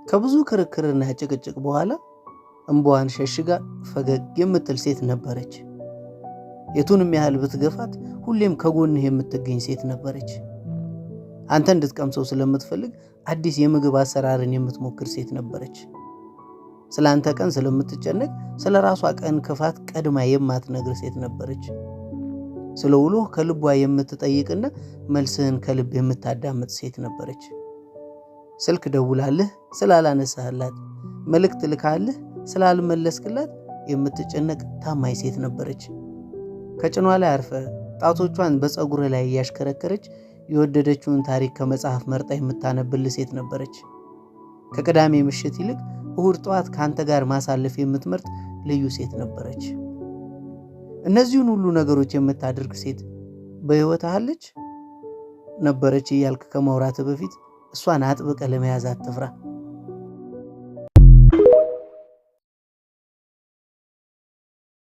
ከብዙ ክርክርና ጭቅጭቅ በኋላ እምባዋን ሸሽጋ ፈገግ የምትል ሴት ነበረች። የቱንም ያህል ብትገፋት ሁሌም ከጎንህ የምትገኝ ሴት ነበረች። አንተ እንድትቀምሰው ስለምትፈልግ አዲስ የምግብ አሰራርን የምትሞክር ሴት ነበረች። ስለ አንተ ቀን ስለምትጨነቅ ስለ ራሷ ቀን ክፋት ቀድማ የማትነግር ሴት ነበረች። ስለ ውሎህ ከልቧ የምትጠይቅና መልስህን ከልብ የምታዳምጥ ሴት ነበረች። ስልክ ደውላልህ ስላላነሳህላት፣ መልእክት ልካልህ ስላልመለስክላት የምትጨነቅ ታማኝ ሴት ነበረች። ከጭኗ ላይ አርፈ ጣቶቿን በፀጉርህ ላይ እያሽከረከረች የወደደችውን ታሪክ ከመጽሐፍ መርጣ የምታነብልህ ሴት ነበረች። ከቅዳሜ ምሽት ይልቅ እሁድ ጠዋት ከአንተ ጋር ማሳለፍ የምትመርጥ ልዩ ሴት ነበረች። እነዚህን ሁሉ ነገሮች የምታደርግ ሴት በሕይወትህ አለች? ነበረች እያልክ ከማውራትህ በፊት እሷን አጥብቀህ ለመያዝ አትፍራ።